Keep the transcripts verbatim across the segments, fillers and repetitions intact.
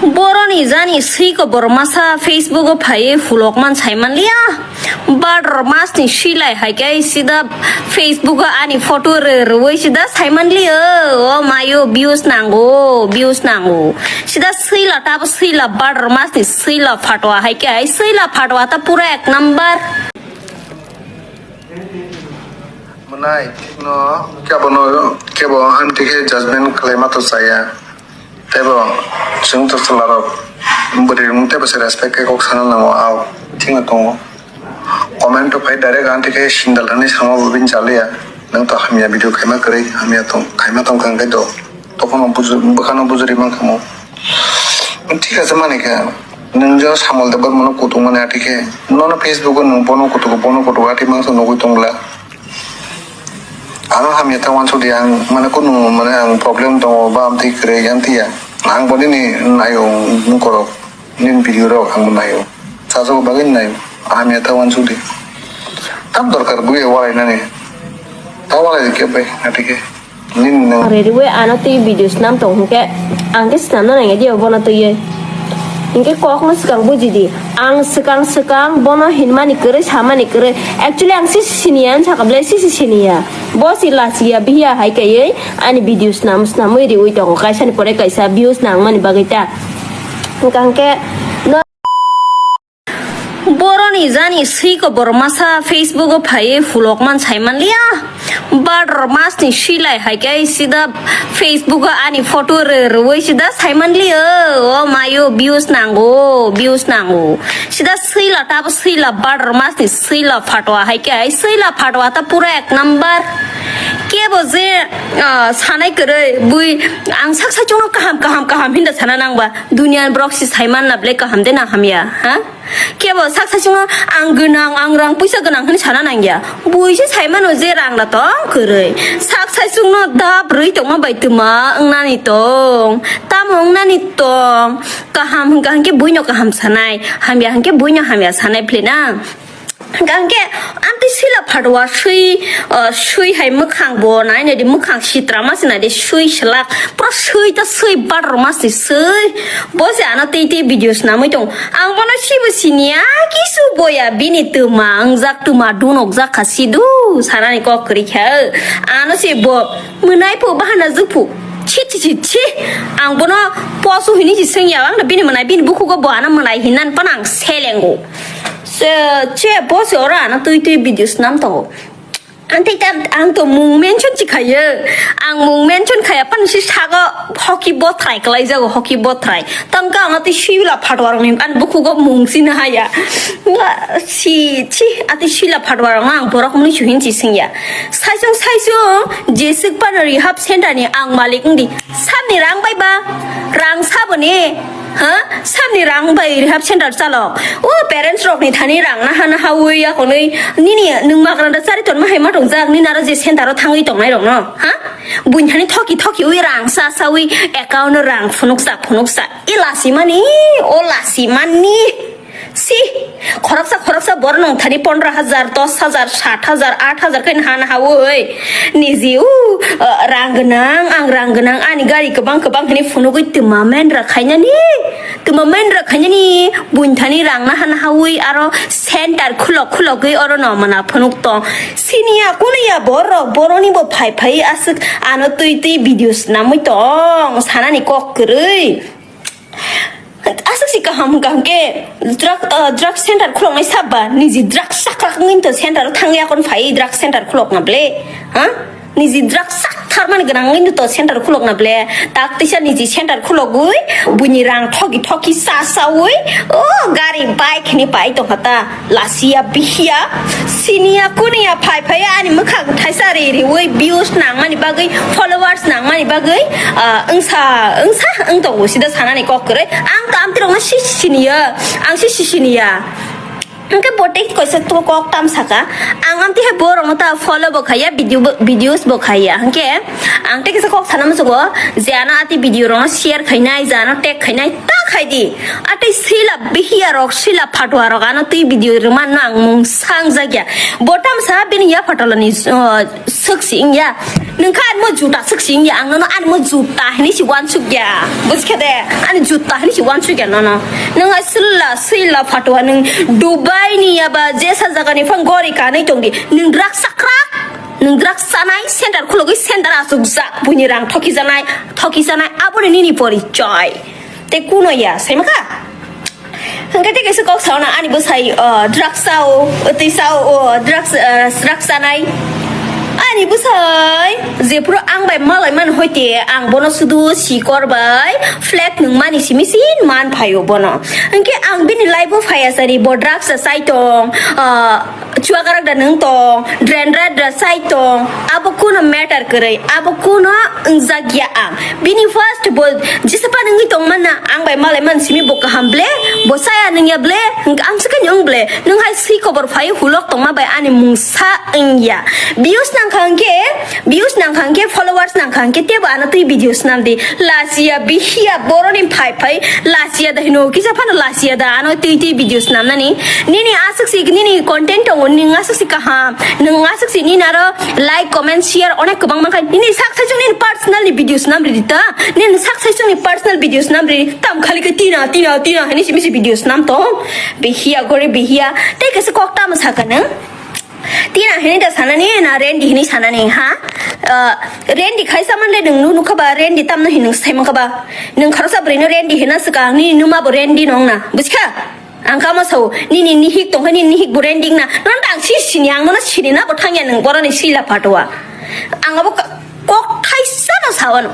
Boroni jani swi kobor masa Facebook o phaiwi vlog man saimanliya. Bhador mas ni swilai hai khe sida Facebook o ani photo rw rwwi sida saimanliya. O mayo views nango, views nango. Sida swila tabo swila Bhador mas ni swila phatwa hai khe ai swila phatwa ta pura ek number. Mwnai, no, kebo no, kebo ang tike judgment khlai ma to saya. Tebo, chwng to chwla rok, bwrwi rok tebo se respect khe kok sana nango, ao, thik no tongo. Comment to phai direct ang tike sindal hani sama bo bini chaliya. Nang to hamya video khaima kwrwi, hamya tong, khaima tong kha hwnkhe do. Tokhono buju-, bwkhano bujuri mankha mo. Thik ase mani khe. Nwng je Samol Debbarmano kutung mani atike. Nono Facebook o nwng bono kutugo, bono kutugo ati mangsa nugui tongla. Ano hamya ta wansuk di ang mane kunu mane ang problem tongo ba amtwi kwrwi yang tiya. Ang bo nini naio nung korok. Nini video rok ang bo naio. Chajago bagwi naio. Hamya ta wansuk di. Tam dorkar buya walai nani. Ta walai di khe bai atike. Nini nang. Ready we ano twi video snam tong hwnkhe ang khe snamna nangya di bono twiwi. Hinkhe kokno swkang buji di. Ang swkang swkang bono hinmani kwrwi samani kwrwi. Actually ang sisi siniya wng sakha ble sisi siniya. Bo si lasiya bihiya hai kaiwi ani video snam snamwi riwi tongo kaisani pore kaisa views nangmani bagwi ta. Hwnkha hwnkhe no Boroni jani swi kobor masa Facebook o phaiwi vlog man saimanliya. Bhador mas ni swilai hai khe sida Facebook o ani photo rw rwwi sida saimanliya. O mayo views nango, views nango. Sida swila tabo swila Bhador mas ni swila phatwa hai khe ai swila phatwa ta pura ek number. Kebo je, ah, sanai kwrwi bui ang sak saichungno kaham kaham kaham hinda sana nangba duniya borok si saimanna ble kaham de na hamya ha? Kebo sak saichungno ang gwnang, ang rang puisa gwnang hwnwi sana nangya. Buisi saimano je rang da tong kwrwi. Sak saichungno dap rwi tongma bai twma wngnani tong. Tamo wngnani tong. Kaham hwnkha hwnkhe buino kaham sanai. Hamya hwnkhe buino hamya sanai phle na. Hwnkha hwnkhe amtwi swila phatwa swi, uh, swi hai mwkhang bo nai nai di mwkhang sitra ma se nai di swi swlak. Pura swi ta swi Bhador mas ni swi. Bo se ano tei tei video snamwi tong. Ang bono sibo siniya kisu boya bini twma wngjak twma dunokjak kha sidu sanani kok kwrwi kha. Ano se bo mwnai phu bahana jukphu. Chi chi chi chi. Ang bono posu hini si swngya ang bini mwnai bini bukhugo bo ano mwnai hinan pan ang selengo. Se che bo se ora ano twi twi video snam tongo. Ang tei tam, ang to mung mention chi khayo. Ang mung mention khaya pan si sago hoki bothrai kalai jago hoki bothrai. Tangka ang ati swila phatwa rok ni an bukhugo mung sina haya. Nga si chi ati swila phatwa rok ang borok muni suhin chi singya. Saisong saisong jesik pan rehab center ni ang malik wngdi. Samni rang bai ba? Rang saboni? Ha? Samni rang bai rehab center chalok. O parents rok ni thani rang naha naha ui akonoi nini nung magranda chari ton mahai ma tong jak nini aro je center o thangwi tongnai rok no. Ha? Buini thani thoki thoki ui rang sa sa ui account o rang phunuk sa phunuk sa. I lasi mani, o lasi mani. Si, khoroksa khoroksa borok nung thani pondro hajar, dos hajar, sat hajar, at hajar khe naha naha oi. Niji u, uh, rang gwnang, ang rang gwnang, ani gari kwbang kwbang hwnwi phunugwi twma mendra khainani. Twma mendra khainani, buini thani rang naha naha oi, aro center khulok khulogwi oro no mana phunuk tong. Siniya kuniya borok, boroni bo phai phai aswk ano twi twi video snamwi tong, sanani kok kwrwi. Aswk si kaham hwnkha hwnkhe drug, ah, drug center khuloknai saba, niji drug sakrak wngwi to center o thangwi akon phai drug center khulokna ble, ha? Niji drug sak tharmani gwnang wngwi to center khulokna ble, tak tisa niji center khulogwi, buini rang thogi thogi sa sawi, o gari bike hwnwi pai tongkha ta. Lasiya bihiya, siniya kuniya phai phai ani mwkhang thaisa ri riwi views nangmani bagwi, followers nangmani bagwi, ah, wngsa, wngsa wng tongo sida sanani kok kwrwi. Ang to amtwi rokno si siniya, ang si siniya. Hwnkhe bo tei kaisa to kok tam saka, ang amtwi hai borokno ta follow bo khaiya, video bo, videos bo khaiya. Hwnkhe ang tei kisa kok sana muchugo, je ano ati video rokno share khainai, je ano tag khainai, ta Phaidi, atei sila bihiya rok, sila phatua rok, ano tei video rwma no ang mung sangjak ya. Botam sa bini ya phatala ni, uh, swksi wngya. Nung kha ani mo juta swksi wngya, ang nono ani mo juta hini si wansuk ya. Buskha de, ani juta hini si wansuk ya nono. Nung ai sila, sila phatua nung Dubai ni ya ba jesa jaga ni phang gori kanai tongdi. Nung drugs sakra, nung drugs sanai, center khulogwi center asuk jak, buini rang thoki janai, thoki janai, aboni nini porichoi. Te kuno ya, sai maka? Hingke te kaisa kok sao na, ani bwsai, uh, drugs sao, tei sao, uh, drugs, uh, drugs sanai. Ani bwsai, jephuru ang bai malai man hoite, ang bono sudu sikor bai, flat nung mani simi sin man phaio bono. Hingke ang bini life o phaya sari, bo drugs sai tong, uh, Chuakarok da nung tong, dren rat da sai tong, abo kuno matter kwrwi, abo kuno wngjak ya ang. Bini first bo jisapa nungwi tong manna, ang bai malai man simi bo kaham ble, bo saya nung ya ble, ang sakhe nung ble, nung hai si kobor phai hulok tongma bai ani mungsa wng ya. Views nang kha hwnkhe, views nang kha hwnkhe, followers nang kha hwnkhe, tebo ano twi video snam di. Lachiya bihiya boroni phai phai lachiya da hino kisa phano lachiya da ano twi twi video snamnani. Nini aswk si nini content tongo, nini aswk si kaham, nini aswk si nini aro like, comment, share onek kwbang mankha. Nini sak saichung nini personal ni video snam ridi ta. Nini sak saichung ni personal video snam ridi. Tam khali ke tina tina tina hani si misi video snam tong. Bihiya gore bihiya. Tei kaisa kok tamo saka nang. Tina hini da sanani na rendi hini sanani ha? Uh, rendi khaisa manle nung nu nukha ba rendi tamno hinung sai mankha ba. Nung kharsa bwrwi no rendi hina swkang ni numa bo rendi nong na. Buskha? Ang kamo sao nini nihik tongkha nini nihik bo rendi na. Non bang si sini ang no sini na bo thangya nung boroni sila phatwa. Ang abo ka- Kok thaisa no sawano.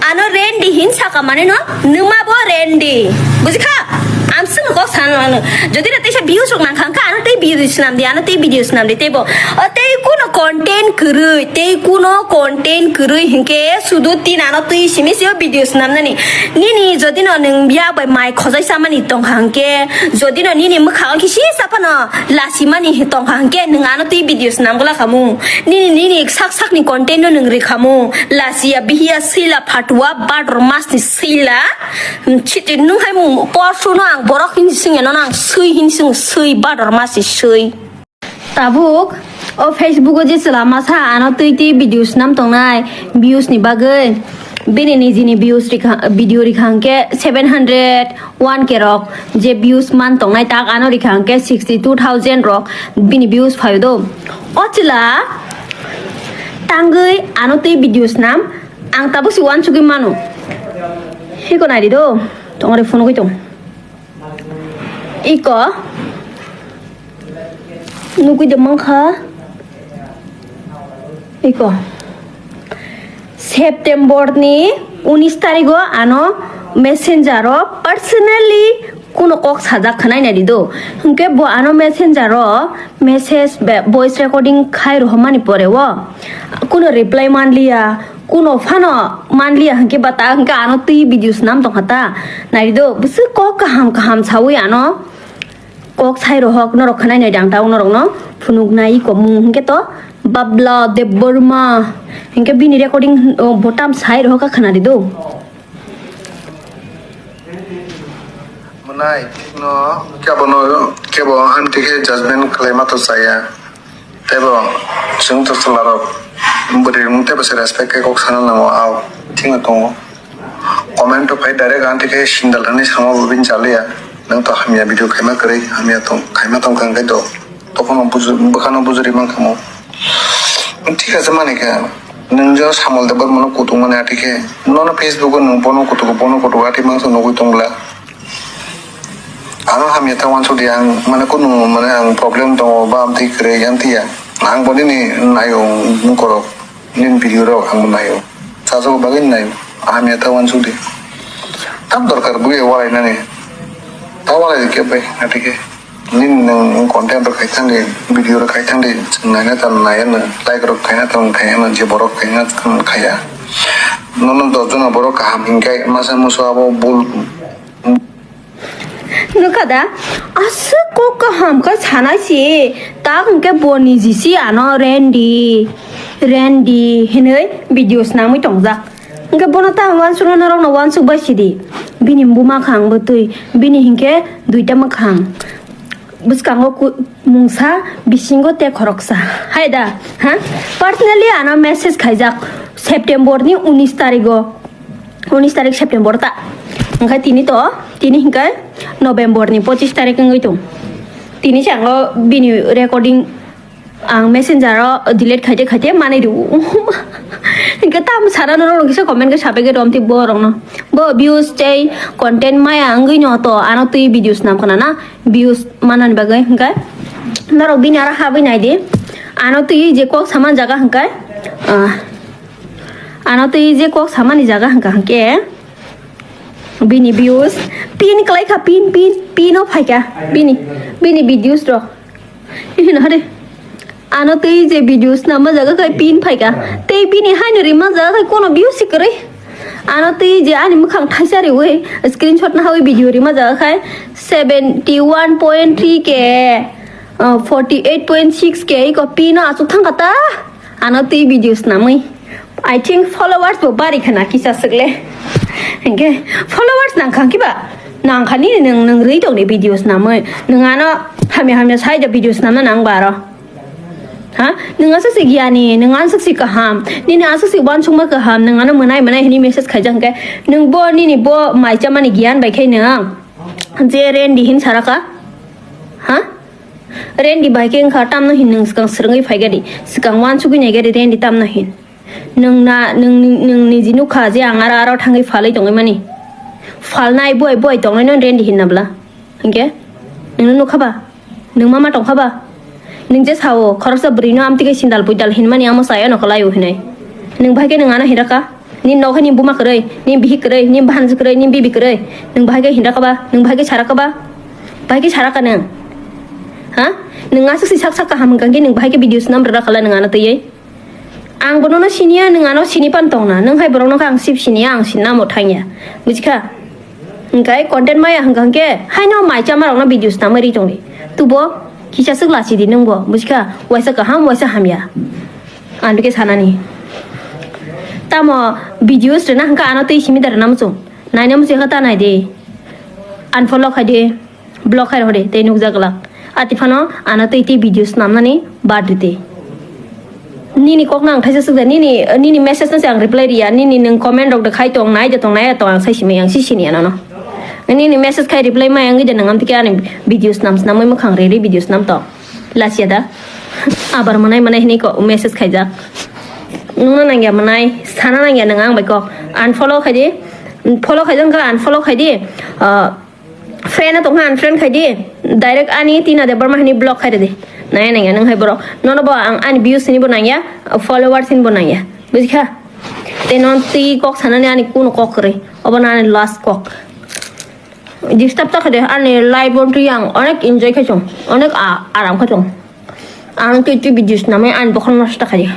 Ano rendi hin saka mane no, numa bo rendi. Bujikha? Amsung kok sano ano. Jodi na teisa views rok nang khangkha, ano tei video snam di, ano tei video snam di, tei bo. O tei kuno content kwrwi, tei kuno content kwrwi hinkhe sudu tin ano twi simi sio video snam nani. Nini jodi no nung biya bai mai khojai samani tong hangke, jodi no nini mwkhang kisi sapa no lasi mani tong hangke, nung ano twi video snam gula khamu. Nini, nini sak sak ni content no nung rikhamu. Lachiya, bihiya, sila, phatua, bador mas ni sila. Chiti nung hai mung porsu no ang borok hin sing no ang sui hin sing sui bador mas ni sui. Tabuk, o Facebook o je chwla masa ano twi twi video snam tongnai views ni bagwi. Bini nijini views rikha, video rikha hwnkhe seven hundred, one K rok je views man tongnai tak ano rikha hwnkhe sixty two thousand rok bini views phaio do. O chwla tangwi ano tei video snam ang tabuk si wansugwi mano. Hiko naidi do, tongore phunugwi tong. Iko nugwi de mankha. Iko September ni unis tarigo ano messenger o personally kuno kok sajak khanai nai di do. Hwnkhe bo ano messenger o message be-, voice recording khai rohormani pore o kuno reply manliya, kuno phano manliya hwnkhe ba ta hwnkhe ano twi video snam tongkha ta. Nai di do, bwswk kok kaham kaham sawi ano. Kok sai rohok norok khnai nai dang tao norok no phunuk nai iko mung hwnkhe to Babla Debbarma hwnkhe bini recording, oh, botam sai rohok kha khna di do. Mwnai no kebo no kebo hamti khe judgment khlai ma to chaya. Tebo chwng to chwla rok bwrwi rok tebo se respect khe kok sana nango, ao thik no tongo. Comment rok phai direct ang thik khe sindal hani sama bo bini chaliya. Nang to hamya video khaima kwrwi, hamya tong khaima tong kha hwnkhe to tokhno buju bwkhano bujuri mankha mo. Thik ase mani khe nwng jo Samol Debbarma no kutung mani athik khe nono Facebook o nwng bono kutugo bono kutugo athik mangsa nugwi tong bla. Ano hamya ta wansuk di ang, mane kunu mane ang problem tongo ba amtwi kwrwi amtwi ya. Ang bo nini naio, bukorok nini video rok ang bo naio. Chajago bagwi naio. Hamya ta wansuk di. Tam dorkar bwi walai nani. Ta walai di khe bai, atike. Nini nang content rok khai thang di, video rok khai thang di, naina tam nai ano, like rok khaina tam khai ano, je borok khaina tam khaya. Nono dos jona borok kaham hinkai, masa musu abo bul. Nukha da, aswk kok kaham khe sanai si, tak hwnkhe bo niji si ano Randy, Randy hinwi video snamwi tongjak. Hwnkhe bono ta wansukna norokno wansuk bai sidi. Bini buma khang bwtwi, bini hinkhe duita mwkhang. Bwskango ku-, mungsa, bisingo te khoroksa. Hai da, ha? Personally ano message khaijak September ni unis tarigo. Unis tarik September ta. Hwnkhe tini to, tini hinkhe November ni pochis tarik wngwi tong. Tini chango bini recording ang messenger o delete khaite khaite manwi rw. Hinkhe tam sana norok kisa comment khe sabai khe romti borok no. Bo views tei content maya wngwi no to ano twi videos nam khna na views manani bagwi hinkhe norok bini aro habwi nai di. Ano twi je kok sama jaga hinkhe, ah, ano twi je kok samani jaga hinkha hinkhe bini views pin kwlai kha, pin, pin, pin o phai kha bini, bini videos rok. Hino hade. Ano twi je videos nama jaga khai pin phai kha. Tei bini haino rima jaga khai kono views si kwrwi. Ano twi je ani mwkhang thaisa riwi screenshot nahawi video rima jaga khai seventy one point three K, uh, forty eight point six K iko pin o asuk thang kha ta. Ano twi videos namwi. I think followers bo bari khana kisa swkle. Hinkhe followers nang kha kiba? Nang kha nini nwng, nwng rwi tongni videos namwi. Nwng ano hamya hamya sai da videos namna nang baro. Ha? Nwng aswk si giyani, nwng aswk si kaham. Nini aswk si uansukma kaham, nwng ano mwnai mwnai hini message khaijak hinkhe. Nwng bo nini bo mai chamani giyan bai khai nwng. Je Randy hin saraka. Ha? Randy bai khe wngkha tamno hin nwng swkang swrwngwi phai gadi. Swkang uansugwi nai gadi Randy tamno hin. Nwng na, nwng, nwng niji nukha je ang aro, aro thangwi phalwi tongwi mani. Phalnai buai, buai tongnai no Randy hinna bwla. Hinkhe? Nwngno nukha ba? Nwng mama tongkha ba? Nwng je sao, khoroksa bwrwino amtwi khe sindal puidal hinmani amo chaya no kwlaio hinai. Nwng bahai khe nwng ano hinraka? Nini nokha ni buma kwrwi, nini bihik kwrwi, nini bahansi kwrwi, nini bibi kwrwi. Nwng bahai khe hinraka ba? Nwng bahai khe saraka ba? Bahai khe saraka nwng? Ha? Nwng aswk si sak sak kaham hwnkha khe nwng bahai khe videos nam rwra khala nwng ano twiwi? Ang bono no siniya, nwng ano sini pan tongna. Nwng hai borok no khe ang sip siniya, ang sinna amo thangya. Bujikha? Hwnkhe content maya hwnkha hwnkhe haino mai chama rok no videos namwi ri tongdi. Tubo kisa swk lachidi nwngbo. Bujikha? Waisa kaham, waisa hamya. Ang bikhe sanani. Tamo videos rwna hwnkha ano twi simi da rwna muchung. Naina muchung khe ta naidi. Unfollow khaidi. Block khai rw de, tei nukjak glak. Ati phano ano tei tei video snamnani bad rw de. Nini kokno ang thaisa swkjak, nini, nini message no se ang reply riya, nini nwng comment rok de khai tong, nai de tong, nai ya tong, ang sai simi, ang si sini ya nono. Nini message khai reply ma yang de nwng amtike ani video snam snamwi mwkhang re re video snam tong. Lachiya da. Abar mwnai mwnai hinwi ko message khaijak. Nungna nangya mwnai, sana nangya nwng ang bai kok. Unfollow khai di, follow khai di, wngkha unfollow khai di. Ah, Friend no tongkha unfriend khai di. Direct ani Tina Debbarma hini block khai ridi. Naya nangya nwng hai borok. Nono bo ang ani views hini bo nangya, followers hini bo nangya. Bujikha? Tei non twi kok sanani ani kuno kok kwrwi. Obo no ani last kok. Disturb ta khaide ani life bontwi ang onek enjoy khai chong. Onek a-, aram khai chong. Ang twi twi video snamwi ani bokhorok nosto khai di.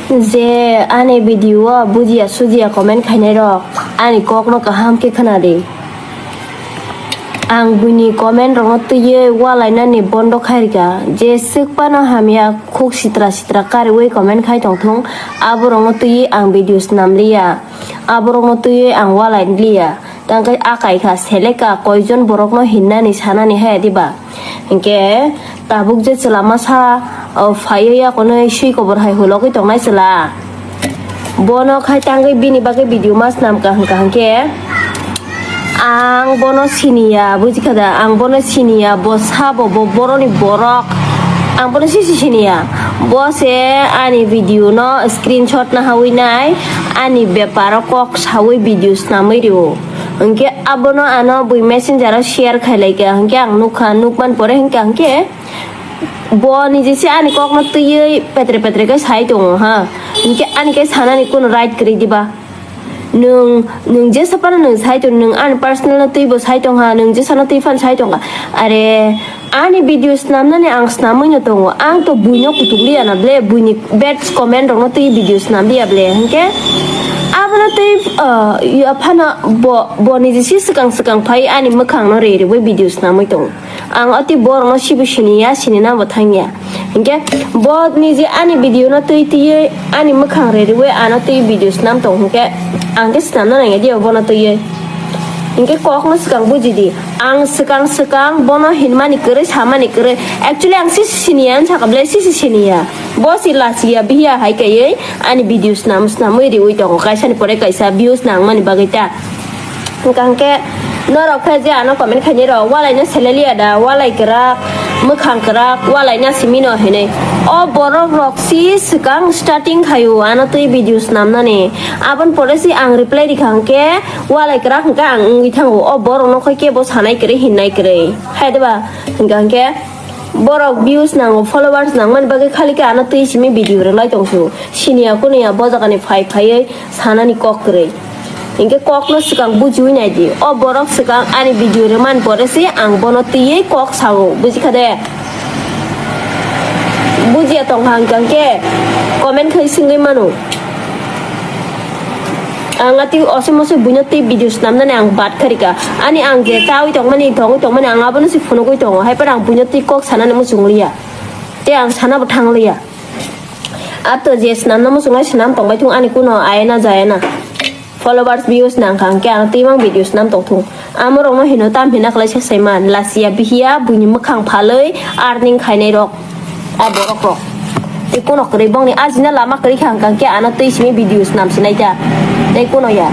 Je ani video o bujiya sujiya comment khainai rok ani kok no kaham khe khna di. Ang buini comment rok no twiwi walainani bondo khai rikha. Je swk phano hamya khuk sitra sitra kariwi comment khai tong thung, aborok no twiwi ang video snam liya. Aborok no twiwi ang walai liya. Tangkhe akai kha, selek kha, koijon borokno hinnani sanani haya diba? Hinkhe tabuk je chwla masa, o, phaiwi yakono swi kobor hai hulogwi tongnai chwla. Bono khai tangwi bini bagwi video ma snam kha hwnkha hinkhe ang bono siniya, bujikha da? Ang bono siniya, bo sabo, bo boroni borok. Ang bono sisi siniya. Bo se ani video no screenshot nahawi nai, ani beparo kok sawi video snamwi rio. Hinkhe abono ano bui messenger o share khai lai kha, hinkhe ang nukha, nukman pore hinkhe, hinkhe bo niji se ani kokno twiwi petre petre khe sai tongo ha, hinkhe ani khe sanani kuno right kwrwi diba? Nwng, nwng jesa phano nwng sai tong, nwng ani personal no twibo sai tongkha, nwng jesano twi phano sai tongkha. Are, ani video snamnani ang snamwi no tongo, ang to buino kutuk liya na ble, buini bad comment rokno twi video snam liya ble, hinkhe abono twi, ah, ya phano bo, bo niji se swkang swkang phai ani mwkhang no re rewi video snamwi tongo. Ang ati borokno sibo siniya, sinina bo thangya. Hinkhe bo niji ani video no twi twiwi ani mwkhang reriwi ano twi video snam tong hinkhe ang khe snamna nangya diya bono twiwi. Hinkhe kokno swkang bujidi. Ang swkang swkang bono hinmani kwrwi samani kwrwi. Actually ang sisi siniya wng sakha ble sisi siniya. Bo si lachiya bihiya hai kaiwi ani video snam snamwi riwi tongo kaisani pore kaisa views nangmani bagwi ta. Hwnkha hwnkhe norok khe je ano comment khainai rok, walaino selaliya da, walai kwrak, mwkhang kwrak, walaina simino hinwi. O borok rok si swkang starting khaio ano twi video snamnani. Aboni pore si ang reply rikha hwnkhe walai kwrak hwnkhe ang wngwi thango. O borok no khe kebo sanai kwrwi hinnai kwrwi. Hai diba? Hwnkha hwnkhe borok views nango, followers nangmani bagwi khali khe ano twi simi video rwlai tongsu. Siniya kuniya bo jagani phai phaiwi sanani kok kwrwi. Hinkhe kokno swkang bujiwi naidi. O borok swkang ani video rwmani pore se ang bono twiwi kok sao. Bujikha de? Bujiya tongkha hwnkhe comment khai swngwi mano. Ang ati osoi mosoi buino twi video snamnani ang bad kharika. Ani ang je chawi tongmani, thongwi tongmani ang abono se phunugwi tongo. Hai phano ang buino twi kok sanani muchungliya. Tei ang sanabo thangliya. Ato je snamna muchunglai snam tongbai thung ani kuno ayana jayana. Followers views nangkha hwnkhe ang twi mang video snam tongthung. Amorokno hino tam hina khlai se saiman. Lachiya bihiya buini mwkhang phalwi earning khainai rok. A borok rok. Tei kuno kwrwi bongni ajina lama kwrwi kha hwnkha hwnkhe ano twi simi video snam sinai ta. Tei kuno ya.